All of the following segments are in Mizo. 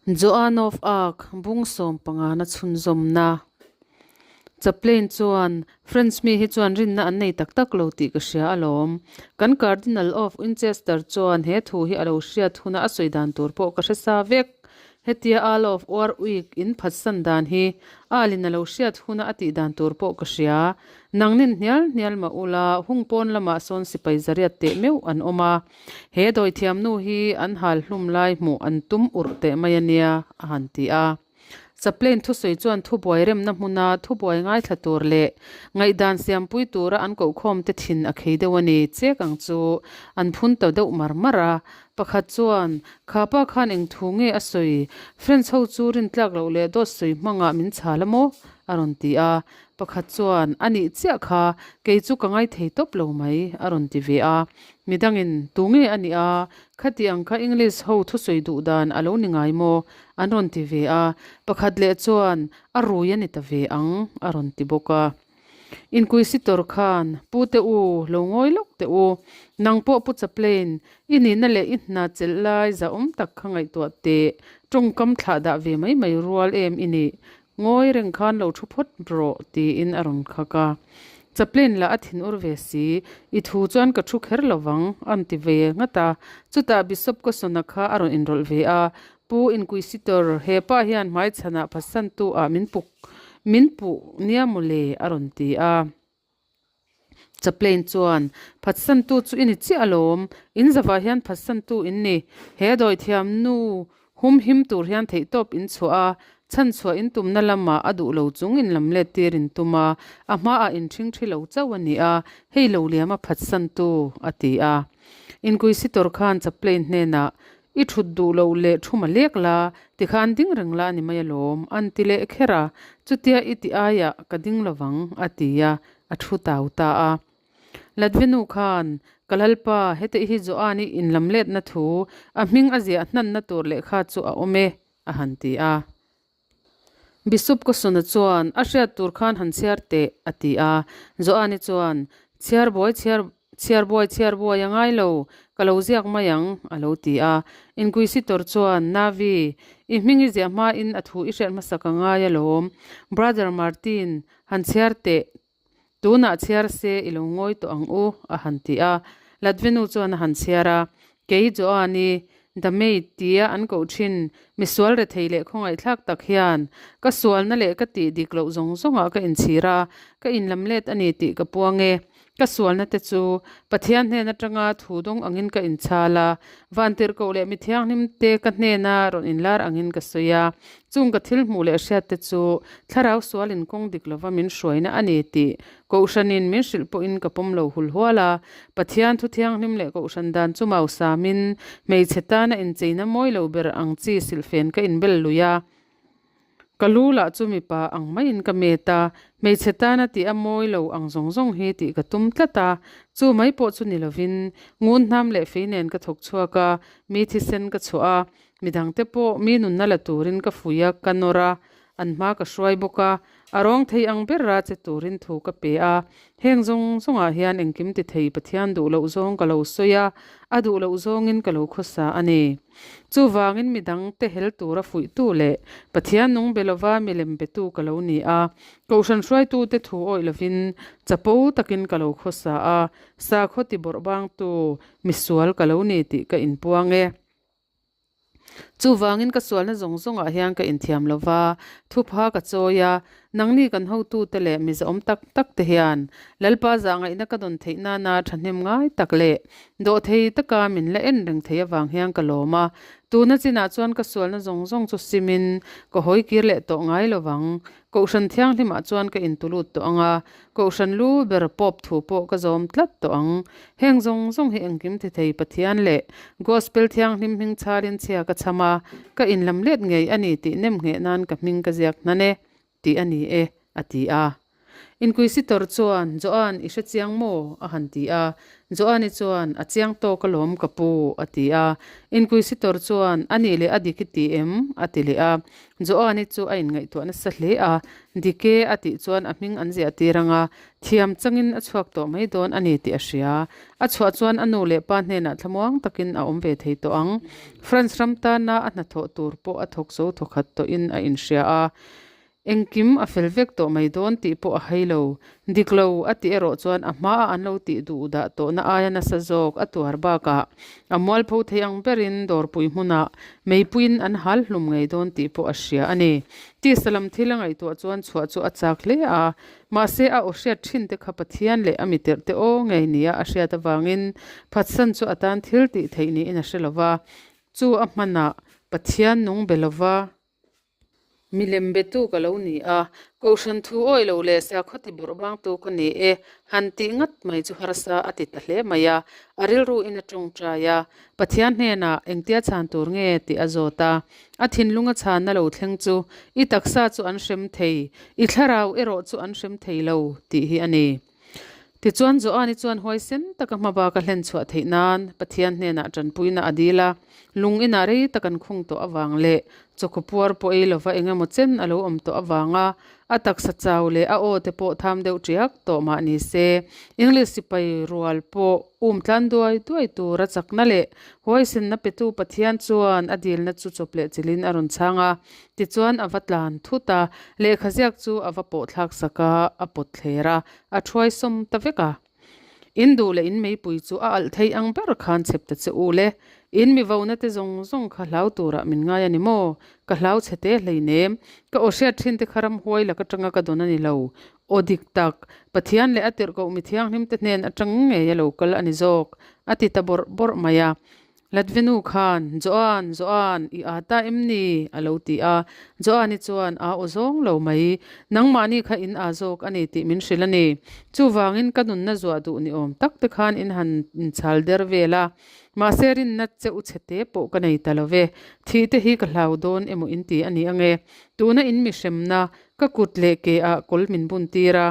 Joan of Arc bung sawmpangana chhunzawmna Chaplain chuan, French mi hi chuan rinna an nei tak tak lo tih ka hria alawm. Kan Cardinal of Winchester chuan he thu hi a lo hriat huna a sawi dan tur pawh ka hre sa vek. Hetia Earl of Warwick in phatsan dan hi Earl-in a lo hriat huna a tih dan tur pawh ka hria. Nangnin hnial hnial mah ula, hung pawn lamah sawn sipai zariat teh meuh an awm a. He dawithiamnu hi an hal hlum lai hmuh an tum urh teh mai a nia, a han ti a. Chaplain thusawi chuan thubuai remna hmuna thubuai ngaithla tur leh ngaihdan siampui tura an kohkhawmte thin a khei deuh a ni chek ang chu an phun ta deuh mar mar a. Pakhat chuan, Kha pa khan eng thu nge a sawi? French ho chu rintlak loh leh dawt sawi hmangah min chhal a maw? a rawn ti a. Pakhat chuan, A nih chiah kha, kei chu ka ngaithei tawp lo mai, a rawn ti ve a. Midangin, Tu nge a nih a? Khati ang kha English ho thusawi duh dan a lo ni ngai maw? an rawn ti ve a. Pakhat leh chuan, A rui a ni ta ve ang, a rawn ti bawk a. Inquisitor khan, Pu te u, lo ngawi lawk teh u. Nang pawh Pu Chaplain, i nihna leh i hna chelh lai zahawm tak kha ngaihtuah teh. Tawngkam thlah dah ve mai mai rual em i nih? Ngawi reng khan lo thu phawt rawh, tiin a rawn khak a. Chaplain lah a thin ur ve si, I thu chuan ka thu kher lo vang, a rawn ti ve ngat a. Chutah Bishop Cosona kha a rawn inrawlh ve a, Pu Inquisitor, he pa hian hmaichhanah phatsantu ah min puk min puh nia maw le, a rawn ti a. Chaplain chuan, Phatsantu chu i ni chiah alawm, in zavah hian phatsantu in ni. He dawithiam nu hum him tur hian theihtawp in chhuah a, chhanchhuah in tumna lamah a duh lo chung in lam let tir in tum a, a hmaah in ṭhing ṭhi lo chauh a ni a, hei lo liam a phatsantu, a ti a. Inquisitor khan Chaplain hnenah, I ṭhut duh loh leh thu ma lek la, tikhan ding reng la a ni mai alawm, an ti leh kher a, chutia i ti aiah ka ding lovang, a ti a, a thu tau ta a. Latvenu khan, Ka lalpa, hete hi Joan-i inlamletna thu, a hming a ziah hnanna tur lehkha chu a awm e, a han ti a. Bishop Kosona chuan, A hriat tur khan han chhiar teh, a ti a. Joani chuan, Chhiar buai chhiar, chhiar buai chhiar buai a ngai lo, ka lo ziak mai ang, a lo ti a. Inquisitor chuan, Navi, i hming i ziah hmain a thu i hriat hmasak a ngai alawm. Brother Martin, han chhiar teh, tunah chhiar se i lo ngawi tawh ang u, a han ti a. Latvenu chuan a han chhiar a, Kei Joani, The Maid tia an koh thin misual rethei leh khawngaihthlak tak hian ka sualna leh ka tih dik loh zawng zawngah ka inchhir a, ka inlamlet a ni tih ka puang e. Ka sualna te chu Pathian hnen atanga thu dawng angin ka inchhal a, vantirhkoh leh mithianghlim te ka hnena rawn inlar angin ka sawi a. Chung ka thil hmuh leh hriat te chu thlarau sualin kawng dik lova min hruaina a ni tih Kohhranin min hrilh pawhin ka pawm lo hul hual a. Pathian thu thianghlim leh kohhran dan chu mausamin hmeichhe tana incheina mawi lo ber ang chi silhfen ka inbel lui a. Ka lu lah chu mipa ang maiin ka met a, hmeichhe tana tih a mawi lo ang zawng zawng hi tih ka tum tlat a. Chu mai pawh chu ni lovin ngun hnam leh fei nen ka thawk chhuak a, mi thisen ka chhuah a, midangte pawh mi nunna la turin ka fuih a, ka nawr a, an hma ka hruai bawk a, a rawng thei ang ber ra che turin thu ka pe a. Heng zawng zawngah hian engkim ti thei Pathian duh loh zawng ka lo sawi a, a duh loh zawngin ka lo khawsa a ni. Chuvangin midang te hel tura fuihtu leh Pathian nung be lova milem betu ka lo ni a, Kohhran hruaitute thu awih lovin chapo takin ka lo khawsa a, sakhaw ti bawrhbangtu misual ka lo ni tih ka inpuang e. Chuvangin ka sualna zawng zawngah hian ka inthiam lo va, thupha ka chawi a, nangni kan hotute leh mizawm tak tak te hian Lalpa zahngaihna ka dawn theih nana thahnem ngai tak leh dawhthei taka min la en reng thei avang hian ka lawm a. Tuna chinah chuan ka sualna zawng zawng chu simin ka hawi kir leh tawh ngai lo vang. Kohhran thianghlimah chuan ka intulut tawh ang a, Kohhran lu ber pawp thu pawh ka zawm tlat tawh ang. Heng zawng zawng hi engkim ti thei Pathian leh Gospel thianghlim hming chhalin chhia ka chham a, ka inlam let ngei a ni tih nem ngheh nan ka hming ka ziak hnan e, tih a ni e, a ti a. Inquisitor chuan, Joan, i hre chiang maw? a han ti a. Joan-i chuan, A chiang tawk alawm ka pu, a ti a. Inquisitor chuan, A nih leh a dik i ti em? a ti leh a. Joan-i chu a inngaihtuah nasa hle a. Dik e, a tih chuan a hming an ziah tir ang a, thiam changin a chhuak tawh mai dawn a ni tih a hria. A chhuah chuan a nu leh pa hnenah thlamuang takin a awm ve thei tawh ang. France ram tana a hnathawh tur pawh a thawk zo thawkhat tawhin a inhria a. Engkim a fel vek tawh mai dawn tih pawh a hai lo. Dik lo a tih erawh chuan a hmaa an lo tih duh dah tawhna aia nasa zawk a tuar bakah a mualpho thei ang berin dawrpui hmunah meipuiin an hal hlum ngei dawn tih pawh a hria a ni. Tisa lam thil a ngaihtuah chuan chhuah chu a chak hle a, mahse a aw hriat thin te kha Pathian leh a mitirh te aw ngei nia a hriat avangin phatsan chu a tan thil tih theih niin a hre lo va, chu a hmanah Pathian nung be lo va. Milem betu ka lo ni a, Kohhran thu awi lo leh sakhaw ti bawrh bangtu ka ni e, han tih ngat mai chu harsa a ti ta hle mai a, a rilru in a tawngtai a, Pathian hnenah engtia chhan tur nge tih a zawt a, a thinlung a chhanna lo thleng chu i taksa chu an hrem thei, i thlarau erawh chu an hrem thei lo tih hi a ni. Tichuan Joani chuan huaisen taka hmabak a hlen chhuah theih nan Pathian hnenah tanpuina a dil a, lung inah rei tak an khung tawh avang leh chawkhaw puar pawh ei lova eng emaw chen a lo awm tawh avanga a taksa chau leh a aw te pawh tham deuh tiak tawh mah ni se English sipai rual pawh um tlan duai duai tura chakna leh huaisenna petu Pathian chuan a dilna chu chawp leh chilhin a rawn chhang a. Tichuan a va tlan thut a, lehkha ziak chu a va pawh thlak sak a, a pawt thler a, a thuai sawm ta vek a. In duh leh in meipui chu a alh thei ang ber khan chep ta che u le. In mi vona te zawng zawng kha hlau turah min ngai a ni maw? Ka hlau chhe te hleinem. Ka aw hriat thin te kha ramhuai lak atanga ka dawn a ni lo. Aw dik tak, Pathian leh a tirhkoh mi thianghlim te hnen atang ngei a lo kal a ni zawk, a ti ta bawrh bawrh mai a. Latvinu khan, Joan, Joan, i aa ta em ni? a lo ti a. Joan-i chuan, Aa aw zawng lo mai. Nangmahni kha in aa zawk a ni tih min hrilh a ni. Chuvangin ka nunna zuah duh ni awm tak te khan in han inchhal der vel a. Mahse rinna che u chhe te pawh ka nei ta lo ve. Thih te hi ka hlau dawn emaw in ti a ni ange. Tuna in mi hremna, ka kut leh ke ah kawl min bun tir a,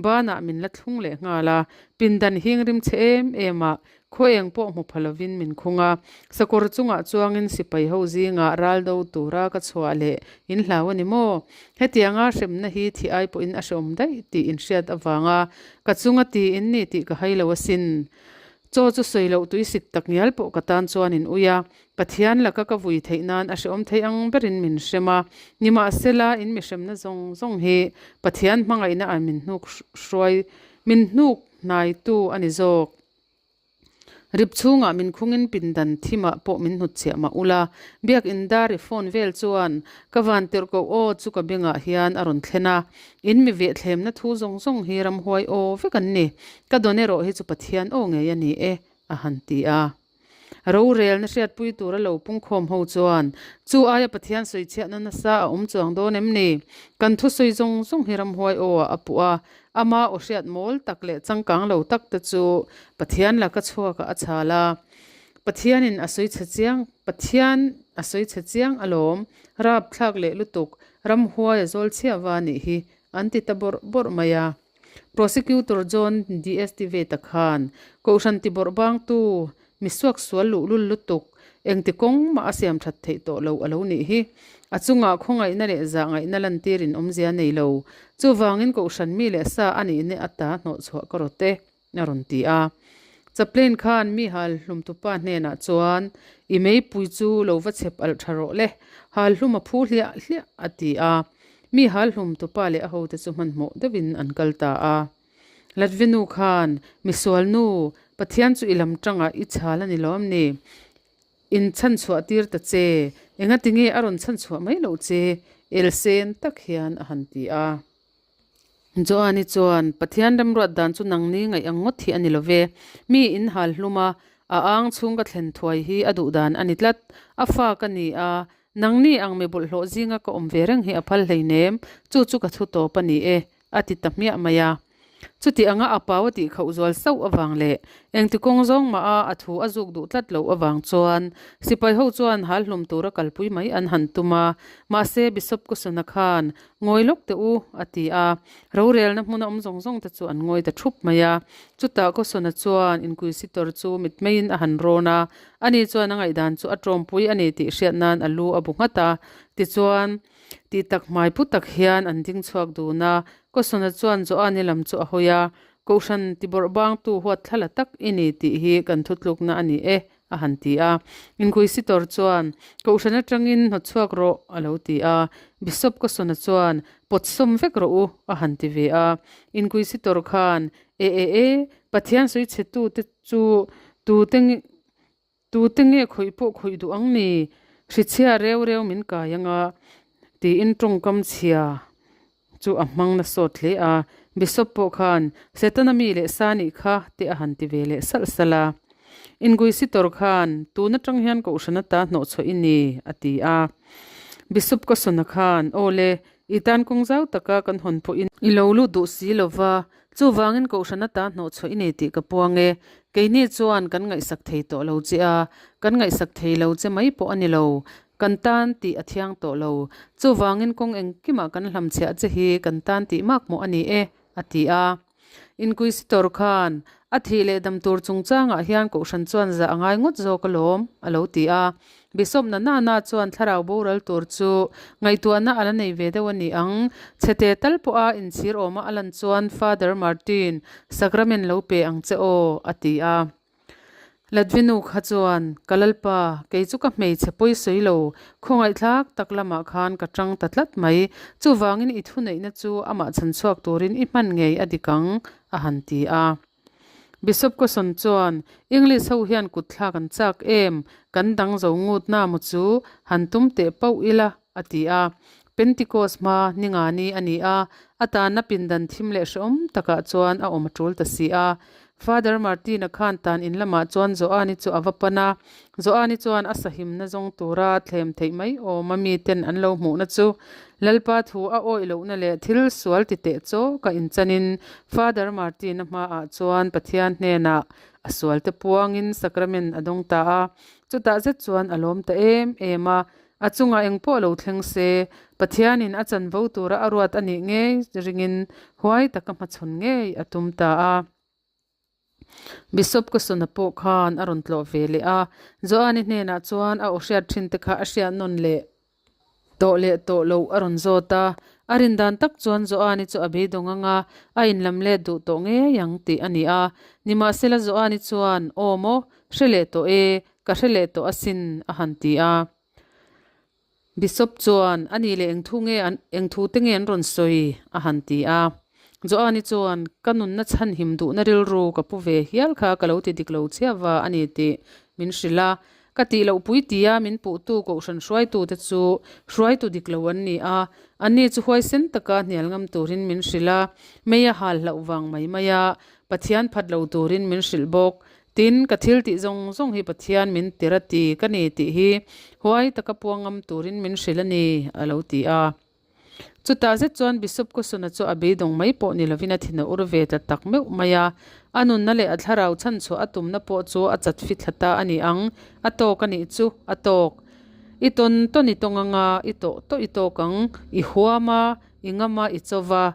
banah min la thlung leh nghal a. Pindan hing rim chhe em em ah Khaw eng pawh hmu pha lovin min khung a, sakawr chungah chuangin sipai ho zingah ral do tura ka chhuah leh in hlau a ni maw? Hetianga hremna hi thi ai pawhin a hrehawm daih tih in hriat avanga ka chunga ti in ni tih ka hai lo asin. Chaw chu sawi loh tuisik tak ngial pawh ka tan chuan in ui a, Pathian laka ka vui theih nan a hrehawm thei ang berin min hrem a, nimahsela in mi hremna zawng zawng hi Pathian hmangaihna ah min hnuk hruai min hnuk hnaitu a ni zawk. Rip chhungah min khungin pindan thimah pawh min hnutchhiah mah ula, biakin dar i phone vel chuan ka van tirh koh aw chu ka bengah hian a rawn thlen a, in mi vehthlemna thu zawng zawng hi ramhuai aw vek an ni, ka dawn erawh hi chu Pathian aw ngei a ni e, a han ti a. Rorelna hriatpui tura lo pungkhawm ho chuan, Chu aia Pathian sawichhiahna nasa a awm chuang dawn em ni? Kan thusawi zawng zawng hi ramhuai aw ah a puh a, Ama aw hriat mawl tak leh changkang lo tak te chu Pathian laka chhuakah a chhal a. Pathianin a sawi chhe chiang, Pathian a sawi chhe chiang alawm, rapthlak leh lutuk, ramhuai a zawl chhiah va nih hi, an ti ta bawrh bawrh mai a. Prosecutor John DSTV-ta khan, Kohhran ti bawrh bangtu, Mi suak sual luhlul lutuk, engti kawng mah a siam that theih tawh lo a lo nih hi. A chungah khawngaihna leh zahngaihna lantirin awmzia nei lo. Chuvangin Kohhran mi leh sa a nihna ata hnawhchhuah ka rawt e, a rawn ti a. Chaplain khan mi hal hlumtupa hnenah chuan, I meipui chu lo va chhep alh tha rawh le, hal hlum a phu hliah hliah, a ti a. Mi hal hlumtupa leh a hote chu hmanhmawh deuhin an kal ta a. Latvinu khan, Misual nu, Pathian chu i lam tangah i chhal a ni lawm ni? In chhanchhuah tir ta che, engati nge a rawn chhanchhuah mai loh che? Elsen tak hian a han ti a. Joani chuan, Pathian remruat dan chu nangni ngaih ang ngawt hi a ni lo ve. Mi in hal hlum a, a ang chhung ka thlen thuai hi a duh dan a ni tlat. A fa ka ni a, nangni ang mi bawlhhlawh zinga ka awm ve reng hi a phal hleinem, chu chu ka thu tawp a ni e, a ti ta hmiah mai a. Chuti anga a pau a tih khauh zual sauh avang leh engti kawng zawng mah a a thu a zuk duh tlat loh avang chuan sipai ho chuan hal hlum tura kalpui mai an han tum a. Mahse Bishop Kusana khan Ngawi lawk teh u, a ti a. Rorelna hmuna awm zawng zawng te chu an ngawi ta thup mai a. Chutah Kusana chuan Inquisitor chu mitmeiin a han rawn a, ani chuan a ngaihdan chu a tawmpui a ni tih hriat nan a lu a bu nghat a. Tichuan, tih tak hmai pu tak hian an ding chhuak dun a. Kusana chuan Joani lam chu a hawi a, Kohhran tibawrh bangtu huat thla la tak i ni tih hi kan thutlukna a ni e, a han ti a. Inquisitor chuan, Kohhran atangin hnawtchhuak rawh, a lo ti a. Bishop Kosona chuan, Pawt sawm vek rawh u, a han ti ve a. Inquisitor khan, E e e, Pathian sawichhetute chu tute tute nge khawih pawh khawih duh ang ni? Hrichhia reu reu min kai anga, tiin tawngkam chhia chu a hmang na sawt hle a, Bishop pawh khan Setana mi leh sa nih kha te a han ti ve leh salh salh a. Inquisitor khan tun atang hian kohhran ata hnawhchhuah i ni a ti a. Bishop Kosona khan Aw le, i tan kawng zau taka kan hawn pawhin i lo lut duh si lo va, chuvangin kohhran ata hnawhchhuah i ni tih ka puang e. Keini chuan kan ngaihsak thei tawh lo che a, kan ngaihsak thei lo che mai pawh a ni lo. Kan tan tih a thiang tawh lo. Chuvangin kawng engkimah kan hlamchhiah che hi kan tan tih makmawh a ni e, a ti a. Inquisitor khan, A thih leh dam tur chungchangah hian kohhran chuan zah a ngai ngawt zawk alawm, a lo ti a. Bishop Nanana chuan thlarau boral tur chu ngaihtuahna a la nei ve deuh a ni ang. Chhete tal pawha inchhir awma a lan chuan Father Martin, sacrament lo pe ang che aw, a ti a. Latvinu kha chuan, Ka Lalpa, kei chu ka hmeichhe pawi sawi lo, khawngaihthlak tak lamah khan ka tang ta tlat mai. Chuvangin i thuneihna chu amah chhanchhuak turin i hman ngei a dik ang, a han ti a. Bishop Causon chuan, English ho hian kutthlak an chak em? Kan dang zo ngut na maw chu? Han tum teh pauh ila, a ti a. Pentecost hma ni nga ni a ni a, a tanna pindan thim leh hrehawm takah chuan a awm a tul ta si a. Father Martin-a khan tan in lamah chuan Joani chu a va pan a, Joani chuan a sahimna zawng tura thlem theih mai awma miten an lo hmuhna chu Lalpa thu a awih lohna leh thil sual ti teh chawka inchanin Father Martin-a hmaah chuan Pathian hnenah a sualte puangin sacrament a dawng ta a, chutah zet chuan a lawm ta em em a. A chungah eng pawh lo thleng se, Pathianin a chanvo tura a ruat a nih ngei ringin huai taka hmachhawn ngei a tum ta a. Bishop Kosona pawh khan a rawn tlawh ve leh a, Joani hnenah chuan a aw hriat thin te kha a hriat nawn leh tawh leh tawh loh a rawn zawt a. A rin dan tak chuan Joani chu a beidawng ang a, a inlam let duh tawh ngei ang tih a ni a. Nimahsela Joani chuan, Aw maw, hre leh tawh e, Ka hre leh tawh asin, a han ti a. Bishop chuan, A nih leh eng thu nge an, eng thu te nge an rawn sawi? a han ti a. Joani chuan, Ka nunna chhanhim duhna rilru ka pu ve hial kha ka lo ti dik lo chhiava a ni tih min hrilh a. Ka tih loh pui tia min puhtu kohhran hruaitute chu hruaitu dik lo an ni a. Anni chu huaisen taka hnial ngam turin min hrilh a, mei a hal hlauh vang mai mai a, Pathian phat lo turin min hrilh bawk. Tin, ka thil tih zawng zawng hi Pathian min tir a ti ka ni tih hi huai taka puang ngam turin min hrilh a ni, a lo ti a. Chutah zet chuan Bishop Kosona chu a beidawng mai pawh ni lovin a thin a ur ve ta tak meuh mai a. A nunna leh a thlarau chhanchhuah a tumna pawh chu a chat fit thla ta a ni ang, a tawk a nih chu, a tawk. I tawn tawn i tawng anga, i tawh tawh i tawk ang, i huam a, i ngam a, i cho va,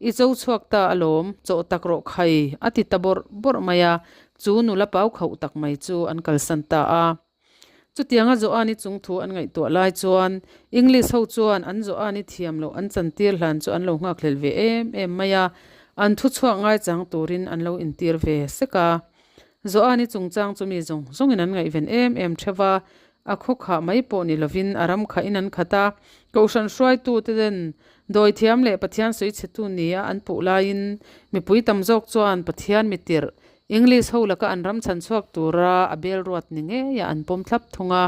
I cho chhuak ta alawm, chawh tak rawh khai, a ti ta bawrh bawrh mai a, chu nula pau khauh tak mai chu an kalsan ta a. Chutianga Joani chung thu an ngaihtuah lai chuan English ho chuan an Joani thiam loh an chantir hlan chu an lo nghakhlel ve em em mai a, an thu chhuak ngaichang turin an lo intir ve sek a. Joani chungchang chu mi zawng zawngin an ngaihven em em theuh a, A khaw khah mai pawh ni lovin a ram khahin an khat a, Kohhran hruaitute ten dawithiam leh Pathian sawichhetu nia an puh laiin mipui tam zawk chuan Pathian mitirh, English ho laka an ram chhan chhuak tura a bel ruat ni ngeia an pawm thlap thung a.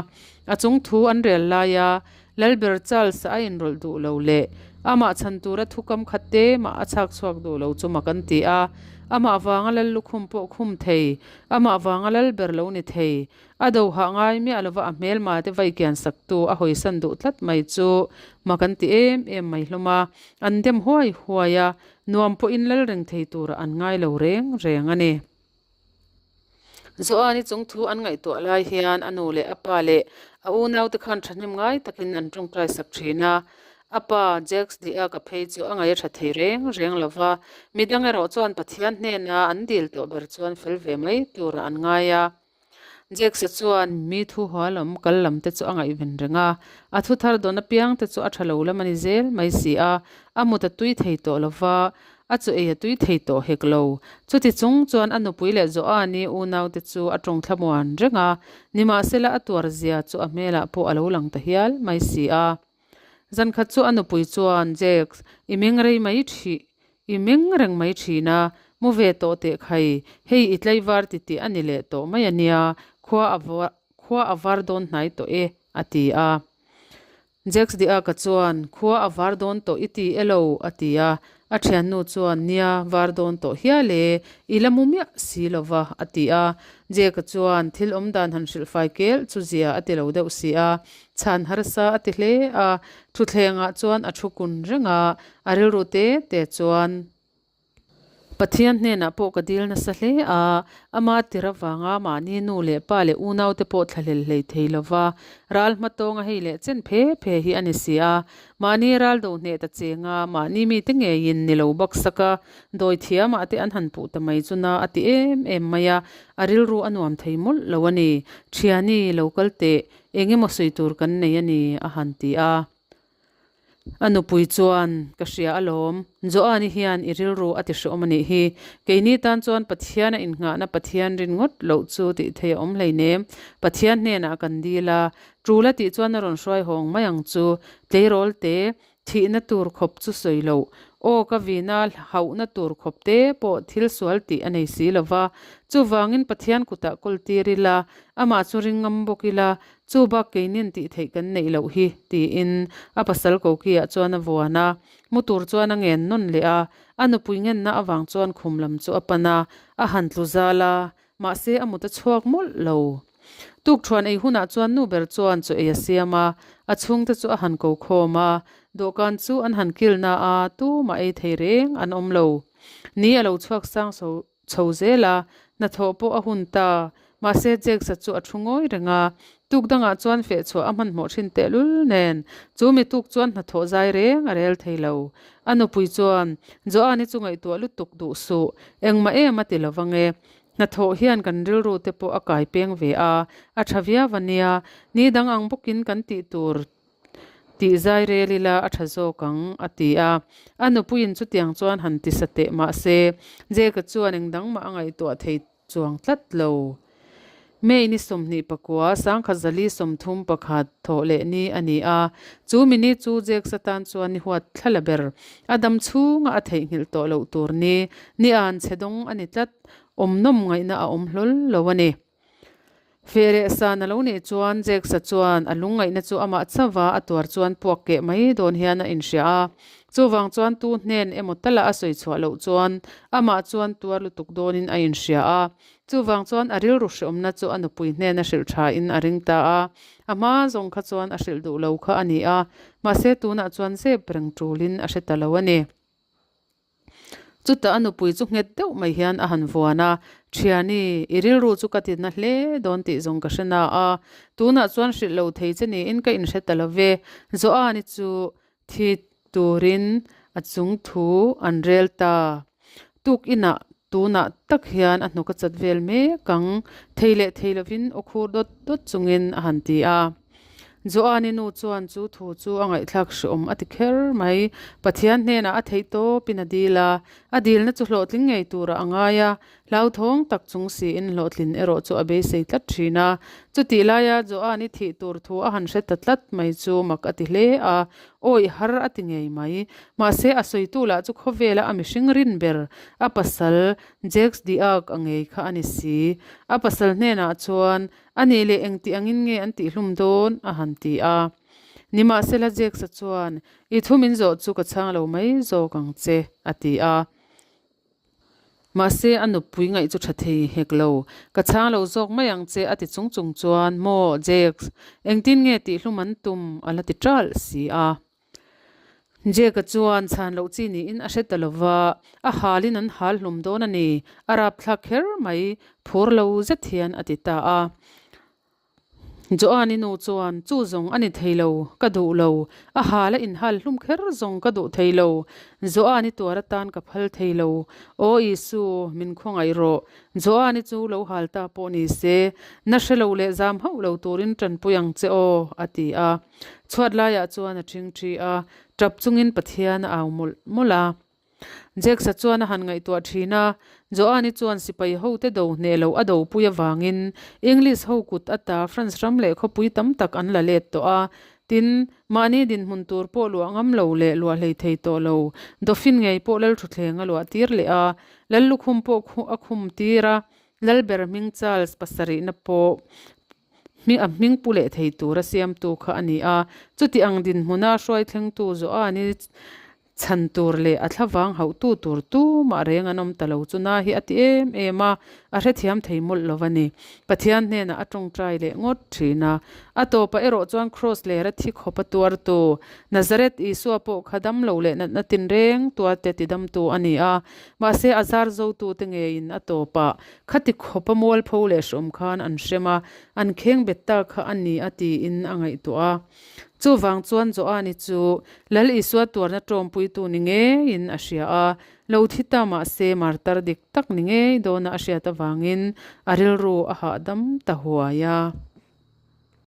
A chung thu an rel laia Lalber Charles a inrawlh duh lo leh amah chhan tura thukam khat te mah a chhak chhuak duh lo chu mak an ti a, amah vanga Lal lukhum pawh khum thei, amah vanga Lalber lo ni thei, A do hah ngai miah lova a hmelma te vai kian saktu a hawisan duh tlat mai chu mak an ti em em mai hlawm a, an dem huai huai a. Nuam pawhin lal reng thei turah an ngai lo reng reng a ni. Joani chung thu an ngaihtuah lai hian a nu leh a pa leh a unaute khan thahnem ngai takin an tawngtai sak thin a. A pa Jacques Diac-a phei chu a ngaih a tha thei reng reng lo va, midang erawh chuan Pathian hnena an dil tawh ber chuan fel ve mai turah an ngai a. Jacques-a chuan mi thu haw lam kal lam te chu a ngaihven reng a, a thu thar dawn apiang te chu a tha lo lam a ni zel mai si a, a mut a tui thei tawh lo va, a chu ei a tui thei tawh hek lo. Chuti chung chuan a nupui leh Joani unaute chu a tawng thlamuan reng a, nimahsela a tuar zia chu a hmelah pawh a lo lang ta hial mai si a. Zan khat chu a nupui chuan, Jacques, i meng rei mai thih, i meng reng mai thin a, mu ve tawh teh khai, hei i tlaivar titih a ni leh tawh mai a nia, khua a khua a var dawn hnai tawh e, a ti a. Jacques Diaka chuan, Khua a var dawn tawh i ti e lo, a ti a. A thiannu chuan, Nia, var dawn tawh hial e, i la mu miah si lo va, a ti a. Jake-a chuan, Thil awm dan han hrilh fai kel chu zia a ti lo deuh si a, chhan harsa a ti hle a. Thuthlengah chuan a thu kun reng a, a rilru te te chuan, Pathian hnenah pawh ka dil nasa hle a, ama tir avanga mahni nu leh pa leh unaute pawh thlahlel hlei thei lova, ral hmatawnga hei leh chen phe phe hi a ni si a. Mahni ral do hneh ta chenga mahni mite ngeiin ni lo baksak a, dawi thiamah te an han puh ta mai chu na a ti em em mai a, a rilru a nuam thei mawlh lo a ni. Thiani, lo kal teh, eng emaw sawi tur kan nei a ni, a han ti a. A nupui chuan, Ka hria alawm, Joani hian i rilru a ti hreawm a nih hi. Keini tan chuan Pathian a innghahna Pathian rin ngawt loh chu tih thei a awm hleinem. Pathian hnenah kan dil a, tul a tih chuan a rawn hruai hawng mai ang chu. Tleirawl te, thihna tur khawp chu sawi loh. Aw ka vina hauhna tur khawp te pawh thil sual tih a nei si lo va. Chuvangin Pathian kutah kawl tir ila, amah chu ring ngam bawk ila, Chu bak keinin tih theih kan neih loh hi, tiin a pasal kokiah chuan a vuan a. Mu tur chuan a ngen nawn leh a, a nupui ngenna avang chuan khum lam chu a pan a, a han tlu zal a, mahse a mut a chhuak mawlh lo. Tukthuan ei hunah chuan nu ber chuan chaw ei a siam a, a chhungte chu a han ko khawm a, dawhkan chu an han kilna a, tumah ei thei reng an awm lo. Ni a lo chhuak sang chho zel a, hnathawh pawh a hun ta. Mahse, Jacques-a chu a thu ngawi reng a, tuk dangah chuan feh chhuah a hmanhmawh thin tehlul nen, chu mi tuk chuan hnathawh zai reng a rel thei lo. A nupui chuan, Joan-i chu ngaihtuah lutuk duh suh, engmah em a ti lo vang e. Hnathawh hian kan rilru te pawh a kai peng ve a, a tha viau a nia, ni dang ang bawkin kan tih tur Tih zai rel ila a tha zawk ang, a ti a. A nupuiin chutiang chuan han ti sa teh mah se, Jake-a chuan eng dang mah a ngaihtuah thei chuang tlat lo. May ni 29, 1031 thawh leh ni a ni a. Chu mi ni chu Jake-a tan chuan ni huat thla la ber. A dam chhunga a theihnghilh tawh loh tur ni, ni an chhe dawng a ni tlat. Awm nawm ngaihna a awm hlawl lo a ni. Feh leh san a lo nih chuan Jacques-a chuan a lungngaihna chu amah chauha a tuar chuan puak keh mai dawn hian a inhria a. Chuvang chuan tu hnen emaw tala a sawi chhuah loh chuan amah chuan tuar lutuk dawnin a inhria a. Chuvang chuan a rilru hreawmna chu a nupui hnena hrilh thain a ring ta a. A hma zawng kha chuan a hrilh duh lo kha a ni a, mahse tunah chuan zep reng tulin a hre ta lo a ni. Chutah a nupui chu nghet deuh mai hian a han vuan a, Thiani, i rilru chu ka tina hle dawn tih zawng ka hre na a, tunah chuan hrilh lo thei che niin ka inhre ta lo ve. Joani chu thi turin a chung thu an rel ta. Tuk inah tunah tak hian a hnuk a chat vel mek ang, thei leh thei lovin aw khur dawt dawt chungin a han ti a. Joani nu chuan chu thu chu a ngaihthlak hreawm a ti kher mai. Pathian hnenah a theih tawpin a dil a, a dilna chu hlawhtling ngei turah a ngai a, hlauthawng tak chung siin hlawhtlin erawh chu a beisei tlat thin a. Chutih laia Joani thih tur thu a han hre ta tlat mai chu mak a ti hle a, awih har a ti ngei mai. Mahse a sawitu lah chu khawvela a mihring rin ber, a pasal Jacques Diag a ngei kha a ni si. A pasal hnenah chuan A nih leh engti angin nge an tihhlum dawn? a han ti a. Nimahsela Jacques-a chuan, I thu min zawh chu ka chhang lo mai zawk ang che, a ti a. Mahse a nupui ngaih chu tha thei hek lo. Ka chhang lo zawk mai ang che, a ti chung chung chuan, Maw, Jacques, engtin nge tihhlum an tum? a la ti ṭalh si a. Jake-a chuan chhan loh chi niin a hre ta lo va, a halin an hal hlum dawn a ni, a rapthlak kher mai, phur lo zet hian a ti ta a. Joan-i nu chuan, Chu zawng a ni thei lo, ka duh lo, a hal a inhal hlum kher zawng ka duh thei lo, Joan-i tuar atan ka phal thei lo, Aw Isu, min khawngaih rawh, Joan-i chu lo hal ta pawh ni se, na hre lo leh zam hauh lo turin tanpui ang che aw, a ti a. Chhuat laiah chuan a ṭhingṭhi a, ṭap chungin Pathian a au mawlh mawlh a. Jax-a chuan a han ngaihtuah ṭhin a, Joan-i chuan sipai hote do hneh loh a dopui avangin English ho kut ata France ram leh khawpui tam tak an la let tawh a. Tin, mahni dinhmun tur pawh luah ngam lo leh luah hlei thei tawh lo, Dauphin ngei pawh Lalṭhuthleng a luah tir leh a, Lallukhum pawh a khum tir a, Lalber hming Charles pasarihna pawh hming a hming pu leh thei tura siamtu kha a ni a. Chuti ang dinhmuna hruai thlengtu Joani chhan tur leh a thlavang hauhtu tur tumah reng an awm ta lo chu na hi a ti em em a, a hrethiam thei mawlh lo a ni. Pathian hnenah a tawngtai leh ngawt thin a. A tawpah erawh chuan Kraws lera thi khawpa tuartu Nazareth Isua pawh kha dam lo leh natna tinreng tuarte tidamtu a ni a. Mahse a zar zotute ngeiin a tawpah Khati khawpa mualpho leh hrawm khan an hrem a, an kheng bet ta kha a ni a tiin a ngaihtuah a. Chuvang chuan Joani chu Lal Isua tuarna tawmpuitu ni ngeiin a hria a, lo thi ta mahse martar dik tak ni ngei dawna a hriat avangin a rilru a hahdam ta huai a.